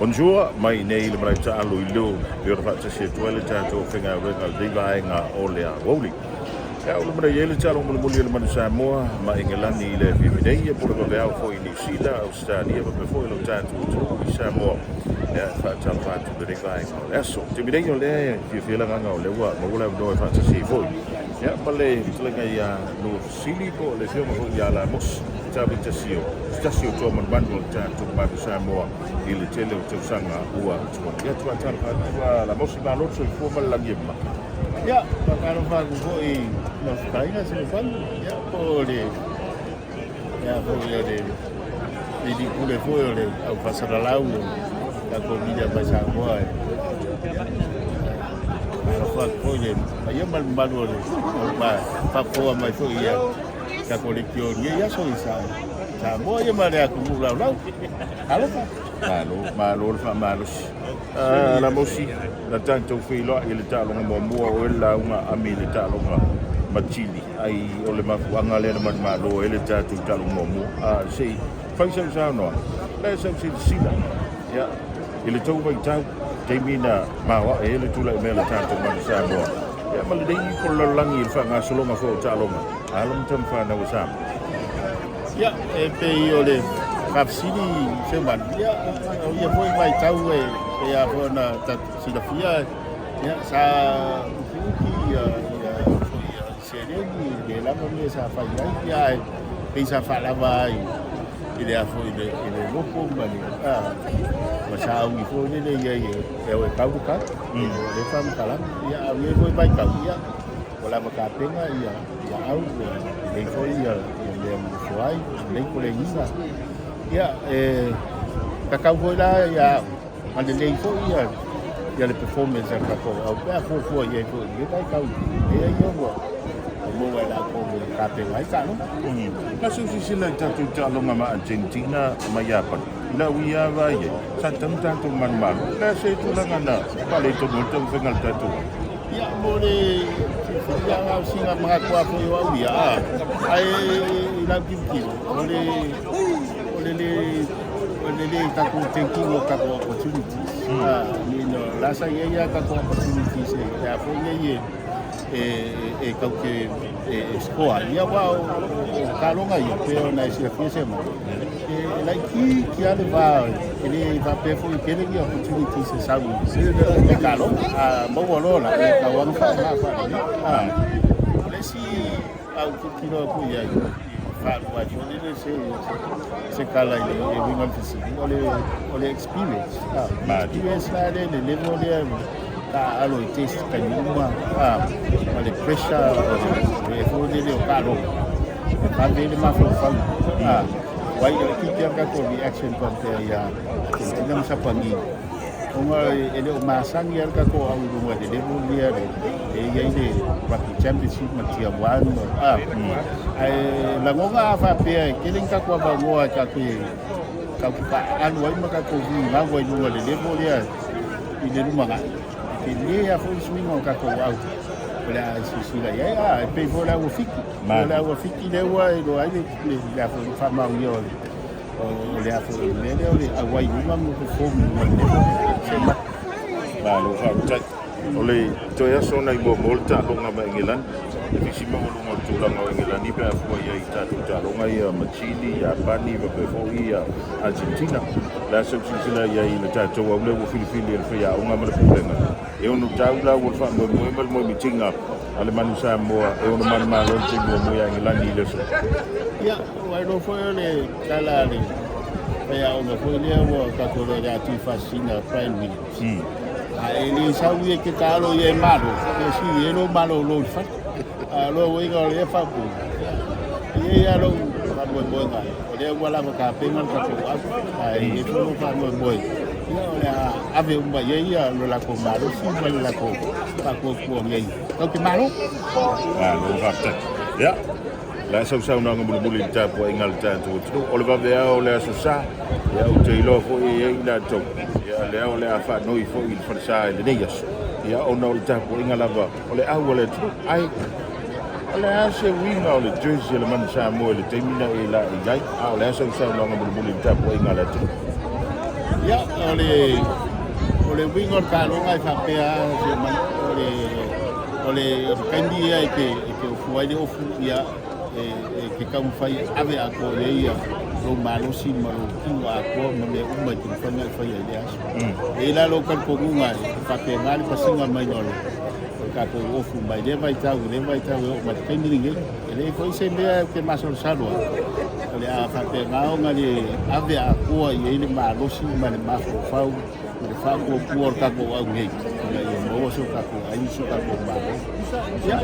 Bonjour, mai nei le malae taalo i Lyon, e ona faatasi atu ai le tatou faigaluega i lenei vaega o le aoauli. Ia, ua luma nei ai le taaloga mulimuli a le Manu Samoa ma Engelani i le afiafi nei, ia po o le vaveao foi i Niu Sila, Ausetalia faapea foi lo tatou atunuu i Samoa. Ia, e faatalofa atu i lenei vaega o le aso. O le taimi nei o lea e fiafia le agaga o lea ua maua le avanoa e faatasi ai foi ia ma le fetalaiga ia Nuafesili po o le afioga foi ia Lamosi Tavitasi o se tasi o toa manumanu o le tatou Manu Samoa i le tele o tausaga ua tuanai. Ia, faatalofa atu a Lamosi, malo le soifua ma le lagi e mama. Ia, faatalofa atu foi i lau fetalaiga Selefano, ia, po o le ia foi o le alii pule foi o le au faasalalau o tatou media mai Samoa. Ia, faatalofa atu foi i le paia ma le mamalu o le faafofoga mai foi ia tatou leitio i lenei aso i Samoa ia ma le atunuu laulau. Alofa. Malo, malo le faamalosi. Lamosi, na tatou feiloai i le taaloga muamua o oe le lauga ami i le taaloga ma Chile. Ai o le mafuaaga lea na manumalo ai le tatou taaloga muamua. Se i fai sau saunoaga, la e sau silasila ia, i le tou vaitau, taimi na maoae ai le tulai mai o le tatou Manu Samoa. Ia ma lenei po o le lalolagi i le faagasologa foi o taaloga, alo ma tama fanau a Samoa. Ia, e pei o le faafesili Seumanu, ia, o ia foi vaitau e pei lava foi ona tatou silafia, ia, sa ukiuki ia, ia, foi ia seleni, le lava mea sa fai ai, ia, ae pei sa faalava ai i le a foi i le, i le lopo ma le, a, ma sauni foi lele i ai e, e o e kau le kau, mm. O le faamatalaga, ia, a o ia foi vaitau, ia, ua lava tapena ia, ia au, ua lelei foi ia, ia mea nofo ai, lelei koleniga. Ia, e tatau foi la ia ma lelei foi ia, ia le performance a le tatou au pe a fuafua i ai foi i lenei vaitau i mea ia ua maua e latou e tapena ai taaloga. Na seu silasila i tatou taaloga ma Argentina ma Iapani, i lau ia vaai ai, sa tatau ona tatou manumalo. O le a se tulaga na faaletonu ai le taumafaiga a le tatou au? Ia, mo le silafia na o sina manatu lava foi o au ia, ae i lau tilotilo, o le, o le le, o le le tatou taking o tatou opportunities. I mean, o la sa i ai a tatou opportunities e, e a foi nei e, e, e tau te e, e score ai. Ia, aua o, o, o taaloga ia, pei ona e silafia se mea, e, e laitiiti lava le va, e le faapea foi e tele ni opportunities e sau i le taaloga. A maua loa la, e tatau lava ona faaaoga faalelei. A, o le isi au tilotilo atu i ai, faalua ai foi lele se, se tala i le e uiga i le fesili, o le, o le experience. A, experience la lea le level lea taaalo i test taimi uma, a, ma le pressure o le foi lele o taaloga, e vave ai le mafaufau. A, aua e itiiti lava le tatou reaction faapea ia Argentina ma Sapani, ona e le o masani lava le tatou au i luga i le level lea e i ai le Rugby Championship ma Tier 1 ma, a, ae lagona a faapea e tele ni tatou avanoa e tatou te taaalo ai ma tatou vigaga i luga i le level lea i le lumanai, e tele lava foi le suiga o tatou au o le a silasila i ai. A, e pei foi o le au a Fiti, o le au a Fiti lea ua iloa ai le, le a foi le faamaonia o le, o le a foi le mea lea o le auai i luga ma perform i luga i le level lea. Se mata. Malo faafetai. O le toe aso nai muamua le taaloga ma Engelani. E visi maualuga o le tulaga o Engelani pe a fua i ai i tatou taaloga ia ma Chile, Iapani faapea foi ia Argentina. O le a sau silasila i ai i le tatou au lea ua filifili e le faiaoga ma le pulega. E ono tau la ua le faamoemoe ma le moemitiga a le Manu Samoa e ono manumalo i le taimi muamua ia Engelani i le aso. Ia, ua iloa foi o le tala a le faiaoga foi lea ua tatou iloa ia Tuifasina Brian Williams. A e le sau ia ke taalo ia e malo, e si e lo malo lo i fale. A lo uiga o le faapu. Ia ia lou faamoemoega, o lea ua lava tapena le tatou au, ae i ai foi lou faamoemoe, ia o le a ave uma i ai ia lo latou malosi ma le latou faatuatua nei. Tatou te malo. Malo faafetai. Ia, o le a sau saunoaga mulimuli i le tapuaiga a le tatou atunuu. O le vaveao o le Aso Sa, ia ou te iloa foi e i ai i latou, ia lea o le a faanoi foi i le falesa i lenei aso, ia ona o le tapuaiga lava o le au a le atunuu. Ae o le a se uiga o le jersey a le Manu Samoa i le taimi na e laei ai, a o le a sau saunoaga mulimuli i le tapuaiga a le atunuu? Ia, o le o le uiga o le taaloga e faapea se o le o le taimi ia e te e te ofu ai le ofu ia e e te taumafai e ave atoa i ai ia lou malosi ma lou tino atoa ma mea uma e te mafai ona e faia i lea aso. E i ai la lou talitonuga e faapena le pasiga maiga o le o le tatou ofu mai lea vaitau i lea vaitau e oo mai i le taimi lenei. E leai foi se mea ou te masalosalo ai, o le a faapena ona le ave atoa i ai le malosi ma le mafaufau ma le faatuatua o le tatou au nei, ina ia maua so tatou ai ma so tatou Malo. Ia,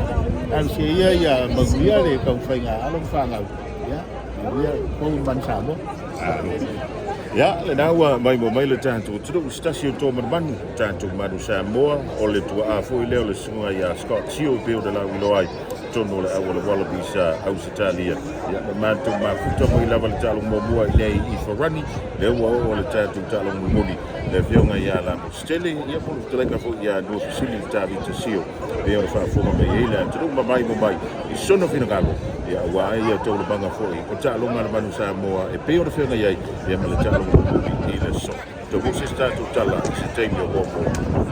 talosia ia ia manuia le taumafaiga a alo ma fanau. Ia, manuia tou i Manu Samoa. Ia, lena ua maimoa mai le tatou atunuu i se tasi o tomanumanu, tatou Manu Samoa, o le tuaa foi lea o le susuga ia Scott Sio e pei ona lauiloa ai totonu o le auala Wallabies a Ausetalia. Ia, na matou mafuta mai lava le taaloga muamua i inei i Farani, lea ua oo le tatou taaloga mulimuli le afioga ia Lamositele, ia po o le fetalaiga foi ia Nuafesili Tavita Sio, pei ona faafofoga mai ai le atunuu ma maimoa mai i sona finagalo, ia aua ia taualumaga foi o taaloga a le Manu Samoa e pei ona feagai ai ia ma le taaloga mulimuli i le aso. Toe foi se isi tatou tala i se taimi o muamua.